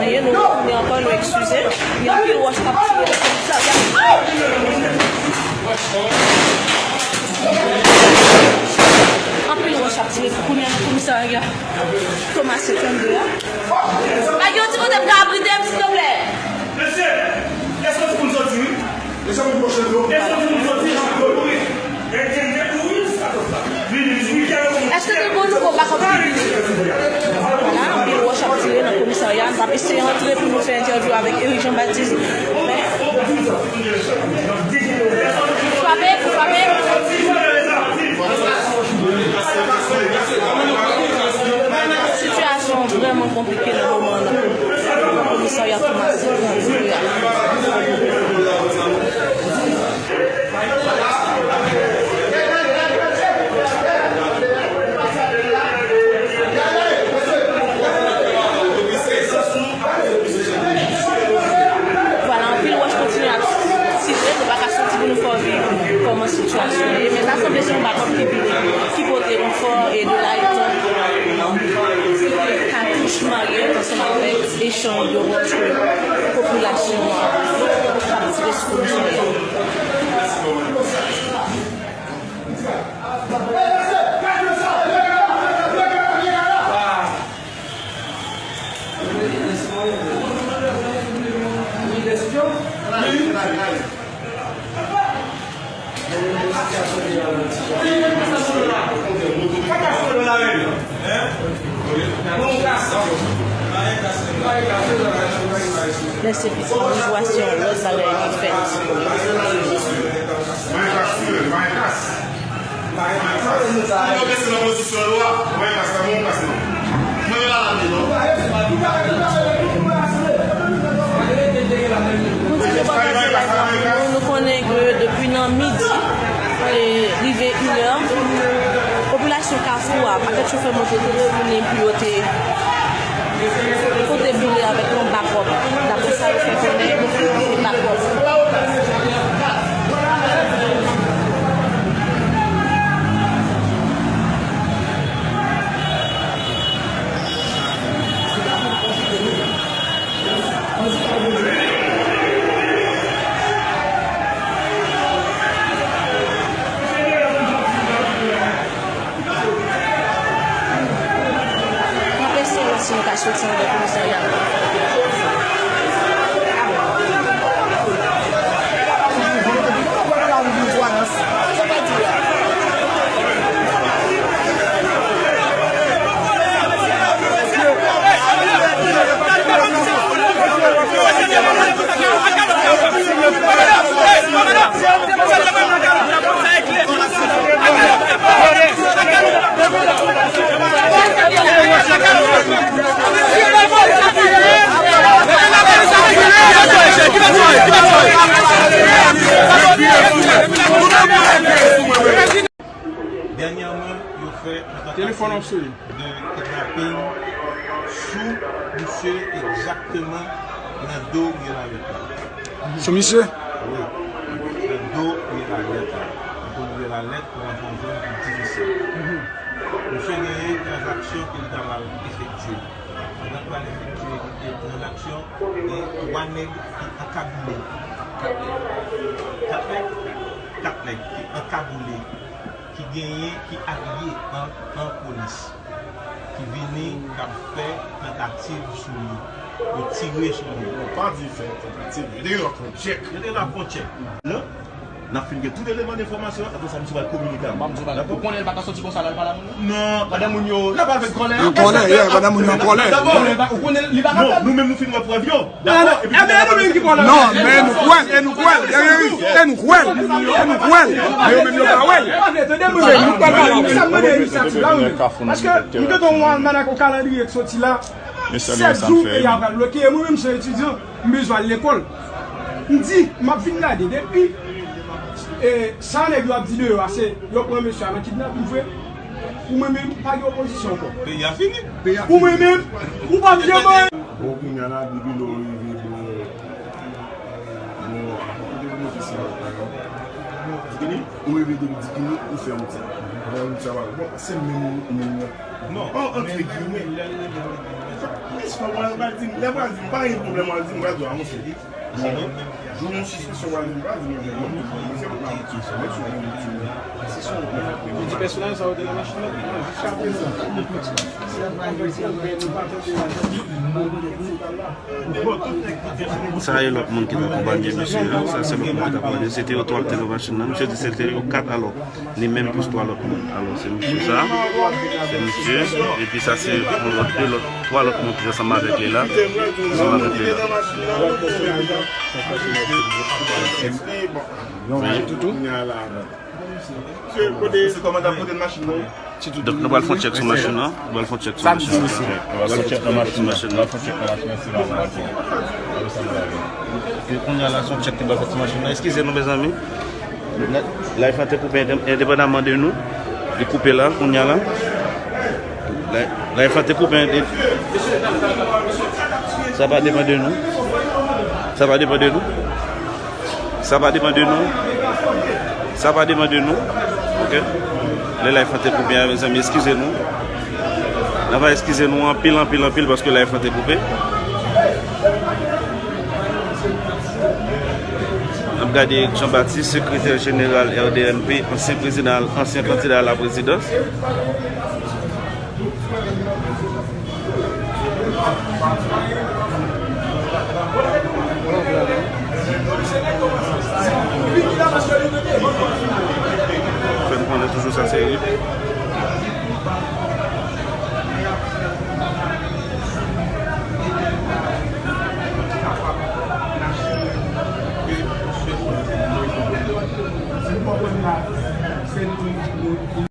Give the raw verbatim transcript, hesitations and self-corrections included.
Nou retounen ankò, nou eskize. Gen anpil wòch k ap tire nan komisarya. Anpil wòch ap tire kounye a nan komisarya Thomas trannde a. Pa gen yon ti kote pou ka abrite m, silvouplè? Mesye, èske w di pou n soti, wi? Mesye, pou n pwoche dlo. Èske w di pou n soti, jan dlo, wi. Èske gen nouvo bakòp ki vini? Vwala, anpil wòch ap tire nan komisarya. N ap eseye antre pou nou fè entèvyou avèk Eric Jean Baptiste. Men, frape, frape. Sitiyasyon vrèman konplike nan moman an nan komisarya Thomas trannde a. Vwala, anpil wòch kontinye ap tire, nou pa ka soti pou nou fè w viv kòman sitiyasyon ye, men sa sanble se yon bakòp ki vini, ki pote ranfò e de la etan, katouch marye ansanm avèk echanj de wòch ke popilasyon an ap tire sou komisarya. Mèsi, piti boujwa, se yon lòt bagay ki fèt. Mwen kase nan pozisyon lwa, mwen kase nan mwen kase nan. Mwen la la non. Pou di ke bagay se la, nou, nou konnen ke depi nan midi, e, rive inè, popilasyon Kafou a, pakèt chofè moto te reyini pou yo te pote boule avèk yon bakòp. Daprè sa yo fè konnen, se bakòp. N ap eseye wè si nou ka soti anndan komisarya a. Dènyèman, yo fè yon tantati de kidnaping sou misye egzakteman nan do rye Lalèt la. Sou misye? Wi. Nan do rye Lalèt la. Nan do rye Lalèt, pou rantre yon zòn ki difisil. Misye genyen tranzaksyon ke li ta pral efektye. Pandan l pral efektye tranzaksyon, gen twa nèg ki ankagoule. Kat nèg? Kat nèg? Kat nèg ki ankagoule, ki genyen, ki abiye an, an polis, ki vini, k ap fè tantativ sou li. Yo tire sou li. Yo pa di fè tantativ, yo te gen yon tchèk. Yo te gen yon tchèk. Non? N ap fin gen tout eleman de enfòmasyon, apre sa, misye pral kominike avè w. Dakò? Ou konnen l pa ka soti konsa la, l pa la moun nan? Non, pandan moun yo, n ap pale avèk kòlè. An kòlè, yeah, pandan moun yo an kòlè. Ou konnen l pa ka fè. Non, nou menm nou fin wè prèv yo. Dakò? Epi nou menm ki kòlè. Non, men nou kwè l, e nou kwè l. E nou kwè l. E nou kwè l. Men yo menm yo pa wè l. Se nou k pa wè l. Sa m mande inisyativ la, wi. Paske nou te gen yon almanak, yon kalandriye ki soti la. Sèt jou peyi a pral bloke. E mwen menm, se yon etidyan, m bezwen al lekòl. M di, m ap vin gade, depi, e, sa nèg yo ap di deyò a, se yo pran mesye a nan kidnaping vre. Pou mwen menm, pa gen opozisyon ankò. Peyi a fini. Pou mwen menm, ou p ap janm anyen. Bon, kounye a la, depi lè w rive, bon, bon, kote pou mete sa, bon. Ou rive depi di kini, ou fè wout sa. Ou fè wout sa, bon, se menm moun nan. Non, an, antre giymen. Lè pral di m, lè pral di m, pa gen pwoblèm, pral di m, pral di w avanse. Jou yon sispesyon, pral di m, pral di m, se pa yon sispesyon, se yon sispesyon. Ou di pèsonaj sa ou te nan machin nan? Jiska prezan. Sa e lòt moun ki t akonpanye misye a. Sa se lòt moun ki t akonpanye. Se te yo twa ki te nan machin nan. Misye di se te yo kat alò. Li menm plis twa lòt moun. Alò, se misye sa. Se misye. Epi sa se yon lòt, de lòt, twa lòt moun ki ansanm avèk li la. Ansanm avèk li la. Wi. Se kòmandan pote machin nan. Donk, nou pral fè yon tchèk sou machin nan. Nou pral fè yon tchèk sou machin nan. Nou pral fè yon tchèk nan machin nan. Nou pral fè yon tchèk nan machin nan, se pa yon machin. E kounye a la, se yon tchèk ki pral fèt sou machin nan. Eskize nou, mezanmi. Live lan te koupe endepandamman de nou. Li koupe la, kounye a la. Live lan te koupe endepandamman. Sa pa depann de nou. Sa pa depann de nou. Sa pa depann de nou. Sa pa depann de nou. Ok? Lè live lan te koupe a, mezanmi, eskize nou. N ap eskize nou anpil, anpil, anpil paske live lan te koupe. N ap gade Jean Baptiste, sekretè jeneral R D N P, ansyen prezidan, ansyen kandida a la prezidans. Fè n konnen toujou sa serye.